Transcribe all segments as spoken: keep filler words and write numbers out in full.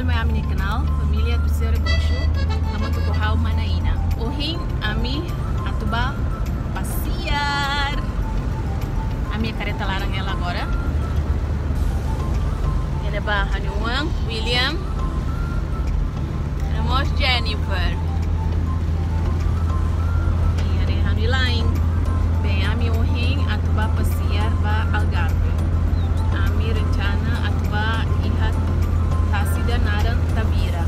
Mai ami-nia kanál, família do Ser Goxo, hamutuk ho ha'u mana Ina. Ohin ami atu bá pasiar. Ami-nia karreta laran hela agora. Iha ne'ebá ha'u-nia oan, William. Iha mós Jennifer. Iha ne'e ha'u-nia la'en. Bem, ami ohin atu bá pasiar ba Algarve. Ami rencana atu bá iha tasi ida naran Tavira.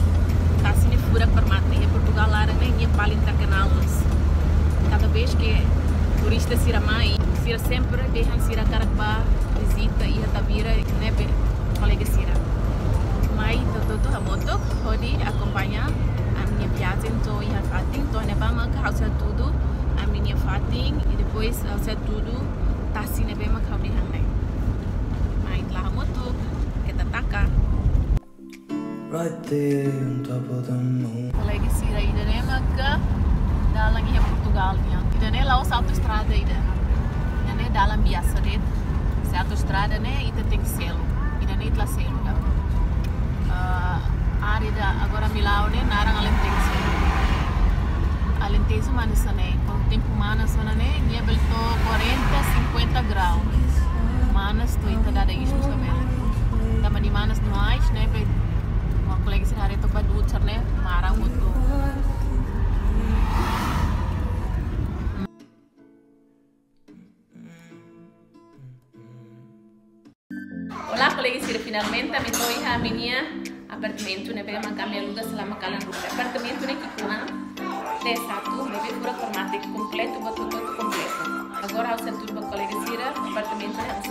Tasi ne'e furak para mate. Iha Portugal laran ne'e nia paling terkenal loos. Kada vez ke turista sira mai, sira sempre dehan sira hakarak bá vizita iha Tavira ne'ebé, kolega sira. Mai ita hotu-hotu hamutuk hodi akompaña ami-nia viajen to'o iha fatin, to'o ne'ebá maka ha'u sei hatudu ami-nia fatin, i depois ha'u sei hatudu tasi ne'ebé mak ha'u dehan ne'e. Mai ita hamutuk, keta taka. Right there on top of the moon. Kolega sira, ida-ne'e maka dalan iha Portugal nian. Ida-ne'e la'ós autoestrada ida. Ida-ne'e dalan biasa de'it. Se autoestrada ne'e ita tenke selu. Ida-ne'e ita la selu ida. Ah, área ida agora ami la'o ne'e naran Alentejo. Alentejo manas ne'e. Kuandu tempu manas ona ne'e, nia bele to'o quarenta, cinquenta graus. Manas to'o ita dada iis mós labele. Tanba nia manas demais, ne'ebé mak kolega sira haree to'ok ba du'ut sira-ne'e, maran hotu. Olá, kolega sira, finalmente ami to'o iha ami-nia apartamentu ne'ebé mak ami aluga selama kalan rua. Apartamentu ne'e ki'ikoan, T satu, ne'ebé furak para mate, kompletu, buat hotu-hotu kompletu. Agora ha'u sei hatudu ba kolega sira apartamentu ne'e.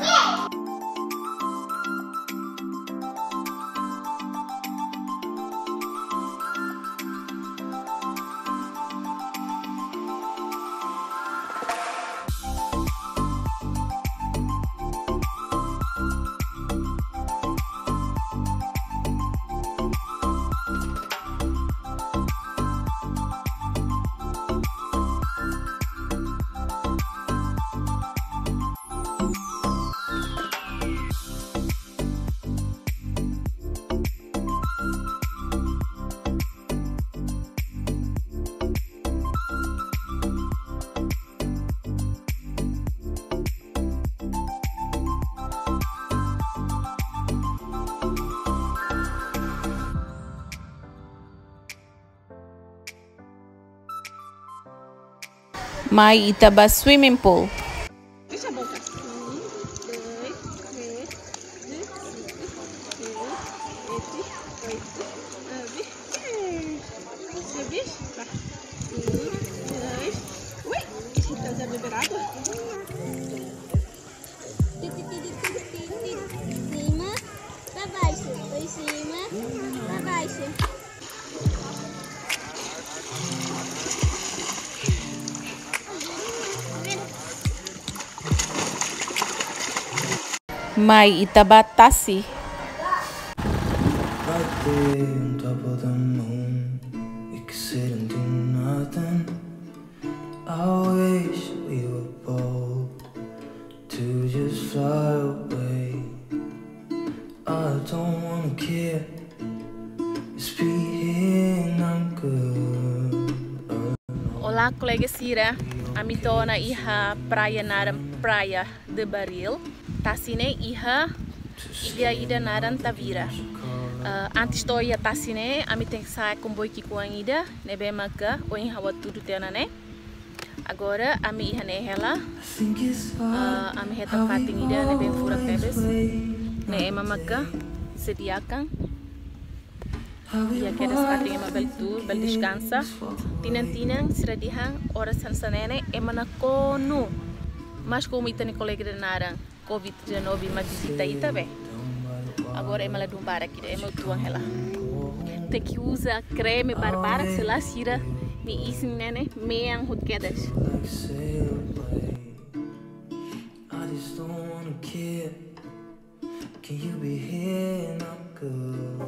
Mai ita bá swimming pool. Fecha a boca. Um, dois, três, quatro, cinco, seis, sete, oito, nove, dez. Sobe. Vá. Um, dois. Ui! Está já beber água? Cima, para baixo. Foi cima, para baixo. Mai ita bá tasi. Right there on top of the moon, we could sit and do nothing. I wish we were bold to just fly away. I don't wanna care. It's being I'm good. Olá, kolega sira. Ami to'o ona iha praia naran Praia de Barril. Tasi ne'e iha illa ida naran Tavira. Eh, antes to'o iha tasi ne'e, ami tenke sa'e komboiu ki'ikoan ida, ne'ebé maka ohin ha'u hatudu tiha ona ne'e. Agora, ami iha ne'e hela. Eh, ami hetan fatin ida ne'ebé furak tebes. Ne'e ema maka sediakan. Iha kedas fatin ema bele tuur, bele deskansa. Tinan-tinan sira dehan oras hanesan ne'e ne'e ema nakonu. Mas komu ita-nia kolega ida naran covid dezanove mak vizita ita be. Agora ema ladún barak ida, ema uitoan hela. Tenke uza kreme barbarak, se lae sira-nia isin ne'e ne'e mean hotu kedas. I just don't wanna care. Can you be here? Not good.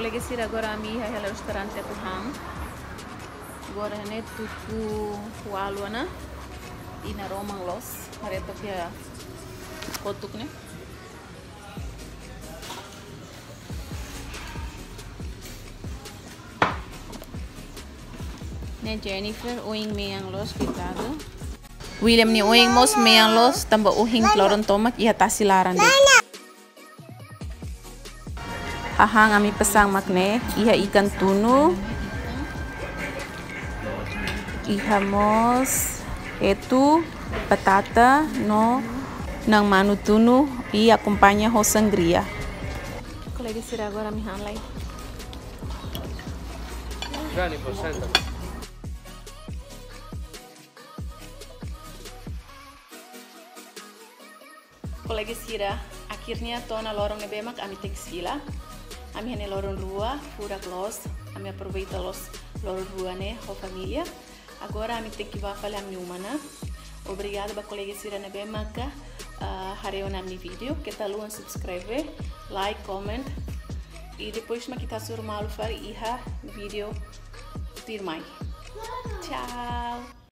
Kolega sira, agora ami iha hela restaurante atu han. Agora ne'e tuku ualu ona. Iha Roma loos, haree took iha kotuk ne'e. Ne'e Jennifer oin mean loos, koitadu. William nia oin mós mean loos, tanba ohin loron tomak iha tasi laran de'it. Hahán ami pesan mak ne'e, iha ikan tunu, iha mós etu, batata, no na'an manu tunu, i akompaña ho sangria. Kolega sira, agora ami han lai. Gani, por cento. Kolega sira, akhirnya to'o ona loron ne'ebé mak ami tenke fila. Ami iha ne'e loron rua, furak loos, ami aproveita loos loron rua ne'e ho família. Agora ami tenke bá fali ami-nia uma ona. Obrigada ba kolega sira ne'ebé maka, ah, haree ona ami-nia vídeo. Keta haluha subscribe, like, comment. I depois mak ita hasoru malu fali iha vídeo tuirmai. Tchau.